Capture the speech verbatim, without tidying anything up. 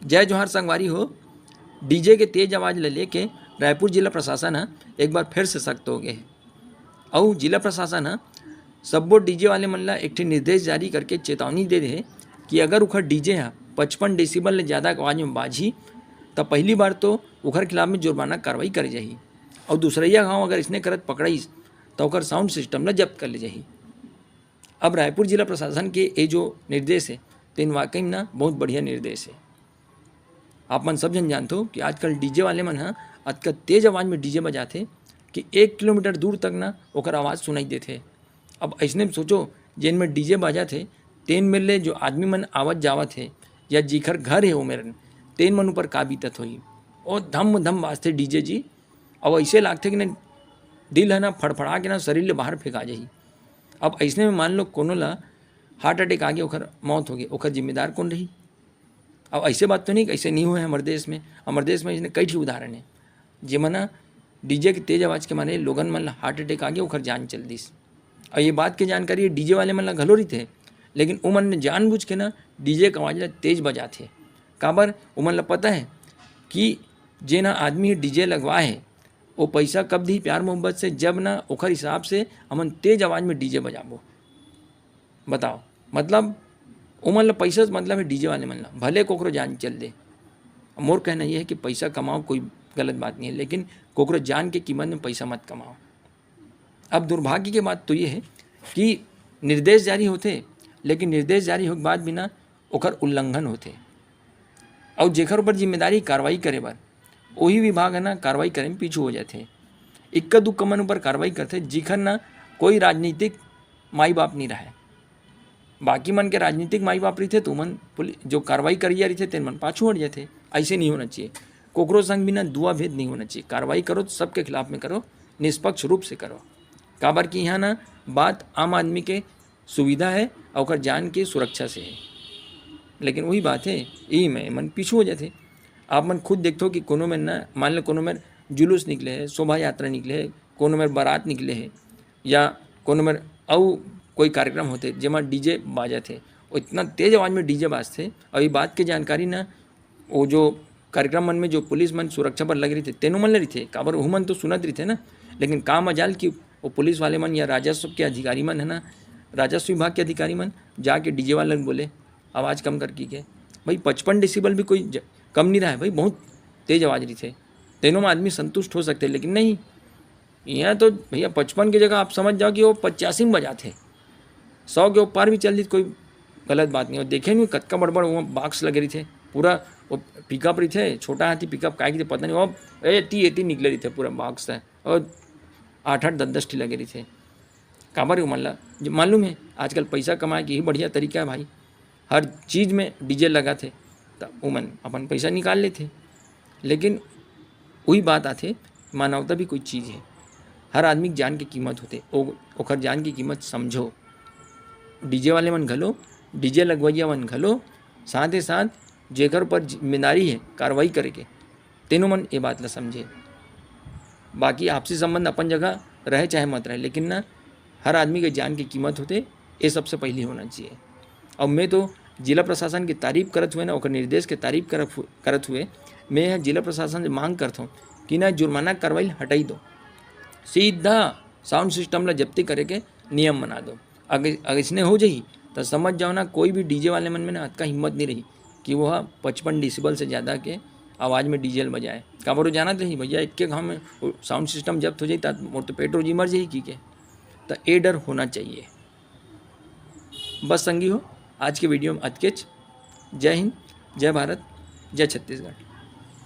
जय जोहार संगवारी हो। डीजे के तेज आवाज ल लेके रायपुर जिला प्रशासन ह एक बार फिर से सख्त हो गए हे। अउ जिला प्रशासन ह सब्बो डीजे वाले मन ल एक ठे निर्देश जारी करके चेतावनी दे दे हे कि अगर उखर डीजे ह पचपन डेसिबल ले ज़्यादा आवाज में बाजही, त पहली बार तो उखर खिलाफ में जुर्माना कार्रवाई करे जाही, अउ दूसरइया घाव अगर इसने करत पकड़ाइस, त ओकर साउंड सिस्टम ल जब्त कर ले जाही। अब रायपुर जिला प्रशासन के ये जो निर्देश हे, तेन वाकई में ना बहुत बढ़िया निर्देश हे। आप मन सब झन जानथो कि आजकल डीजे वाले मन ह अतका तेज आवाज में डीजे बजाथे कि एक किलोमीटर दूर तक ना ओकर आवाज सुनाई देथे। अब अइसने में सोचो, जेन में डीजे बाजत हे, तेन में ले जो आदमी मन आवत जावत हे या जिखर घर हे ओ मेरन, तेन मन ऊपर का बीतत होही। ओ धम धम बाजथे डीजे जी, अब अइसे लागथे कि ना दिल ह ना फड़फड़ा के ना शरीर ले बाहर फेंका जाही। अब अइसने में मान लो कोनो ला हार्ट अटैक आगे, ओखर मौत होगे, ओखर जिम्मेदार कोन रही? अब अइसे बात तो नहीं, अइसे नहीं होय हमर देश में। हमर देश में अइसने कई ठे उदाहरण हे, जेमा ना डीजे के तेज आवाज के मारे लोगन मन ला हार्ट अटैक आगे, ओखर जान चल दिस। अउ ये बात के जानकारी डीजे वाले मन ला घलो रहिथे, लेकिन ओमन जानबूझ के ना डीजे के आवाज ला तेज बजाथे। काबर? ओमन ला पता हे कि जेन ह आदमी डीजे लगवाए हे, ओ पइसा कब दिही प्यार मोहब्बत से, जब ना ओखर हिसाब से हमन तेज आवाज में डीजे बजाबो। बताओ, मतलब ओमन ला पइसा से मतलब हे डीजे वाले मन ला, भले कोकरो जान चल दे। मोर कहना ये हे कि पइसा कमाओ, कोई गलत बात नहीं हे, लेकिन कोकरो जान के कीमत में पइसा मत कमाओ। अब दुर्भाग्य के बात तो ये हे कि निर्देश जारी होथे, लेकिन निर्देश जारी होए के बाद भी ना ओकर उल्लंघन होथे, अउ जेकर ऊपर जिम्मेदारी कार्रवाई करे बर, ओही विभाग ह ना कार्रवाई करे में पीछू हो जाथे। इक्का दुक्का मन ऊपर कार्रवाई करथे, जिखर ना कोई राजनीतिक माई बाप नहीं रहे। बाकी मन के राजनीतिक माई बाप रहिथे, तो ओमन पुलि-, जो कार्रवाई करइया रहिथे, तेन मन पाछू हट जाथे। अइसे नहीं होना चाहिए। कोकरो संग भी ना दुआ भेद नहीं होना चाहिए। कार्रवाई करो तो सबके खिलाफ में करो, निष्पक्ष रूप से करो। काबर कि इहाँ ना बात आम आदमी के सुविधा हे अउ ओकर जान के सुरक्षा से हे। लेकिन वही बात हे, यही में मन पीछू हो जाथे। आप मन खुद देखथो कि कोनो में ना, मान लो कोनो में जुलूस निकले हे, शोभा यात्रा निकले हे, कोनो में बारात निकले हे, या कोनो में अउ कोई कार्यक्रम होथे, जेमा डीजे बाजत हे, अउ इतना तेज आवाज में डीजे बाजथे, अउ ये बात के जानकारी ना वो जो कार्यक्रम मन में जो पुलिस मन सुरक्षा बर लगे रहिथे, तेनो मन ले रहिथे, काबर ओहू मन तो सुनत रहिथे ना। लेकिन का मजाल कि वो पुलिस वाले मन या राजस्व के अधिकारी मन हे ना, राजस्व विभाग के अधिकारी मन जाके डीजे वाले ल बोले, "आवाज कम कर," कहिके। भाई, पचपन डेसिबल भी कोई ज-, कम नहीं रहा हे भाई, बहुत तेज आवाज रहिथे, तेनो में आदमी संतुष्ट हो सकथे, लेकिन नहीं, इहाँ तो भैया पचपन के जगह आप समझ जाओ कि वो पचासी में बजाथे, सौ के ऊपर भी चल दी, कोई गलत बात नहीं। अउ देखे नहीं कतका बड़ बड़ वो बॉक्स लगे रहिथे, पूरा वो पिकअप रहिथे, छोटा हाथी पिकअप काय के पता नहीं, वो एती एती निकले रहिथे पूरा बॉक्स हे, अउ आठ आठ दस दस ठी लगे रहिथे। काबर ओमन ला जो मालूम हे, आजकल पइसा कमाए के यही बढ़िया तरीका हे भाई। हर चीज में डीजे लगाथे, त ओमन अपन पइसा निकाल लेथे। लेकिन वही बात आथे, मानवता भी कोई चीज हे। हर आदमी के जान के कीमत होथे, ओ-, ओखर जान के कीमत समझो। डीजे वाले मन घलो, डीजे लगवइया मन घलो, साथ ही साथ जेकर ऊपर जिम्मेदारी हे कार्रवाई करे के, तेनो मन ये बात ला समझे। बाकी आपसी संबंध अपन जगह रहे चाहे मत रहे, लेकिन ना, हर आदमी के जान के कीमत होथे, ये सबसे पहली होना चाहिए। अउ मैं तो जिला प्रशासन की तारीफ करत हुए ना, ओकर निर्देश के तारीफ करत हु-, करत हुए मैं ह जिला प्रशासन से मांग करत हूँ कि ना जुर्माना कार्रवाई ल हटाई दो, सीधा साउंड सिस्टम ला जब्ती करे के नियम बना दो। अगर, अगर इसने हो जाही, त समझ जाओ ना, कोई भी डीजे वाले मन में ना अतका हिम्मत नहीं रही कि वो ह पचपन डेसिबल से ज़्यादा के आवाज़ में डीजे ल बजाए। काबर वो जानत रही, भैया, एक के घाव में वो साउंड सिस्टम जब्त हो जाही, त मोर तो पेट रोजी मर जाही, कहिके। त ए डर होना चाहिए। बस संगी हो, आज के वीडियो में अतकेच। जय हिंद, जय भारत, जय छत्तीसगढ़।